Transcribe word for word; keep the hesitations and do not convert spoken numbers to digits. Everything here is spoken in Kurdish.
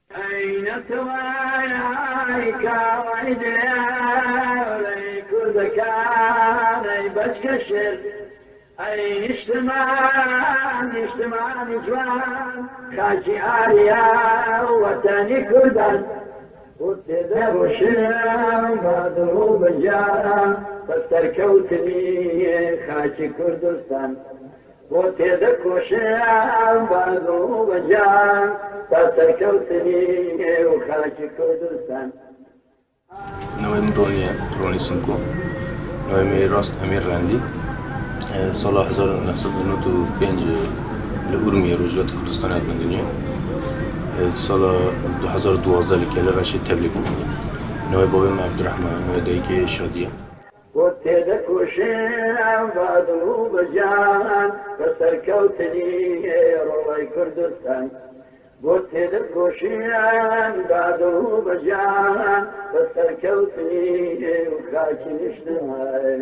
Ey neteweyay kaway dilê, ey kurdekane ey beçkeşir. Ey niştiman, niştimanî ciwan, xakî ariya wetenî kurdan. Û têde roşin bad û becan, bi serkewtinî xakî Kurdistan. Û têde koşin bad û becan, bi serkewtinî û xakî Kurdistan. Navê min Ronî ye, Ronî Sinko. Navê min rast Emîr Rendî. E, sala hezar û neh sed û nod û pênc li Urmiyê, Rojhilatê Kurdistanê hatime dinyê. E, sala du hezar û duwazdeh li Kelereşê tevlî bûm. Navê bavê min Ebdurehman e, navê dayikê Şadiye. Got têde koşin bad û becan, bi serkewtinî rolay Kurdistan. Got têde koşin bad û becan, bi serkewtinî û xakî niştiman.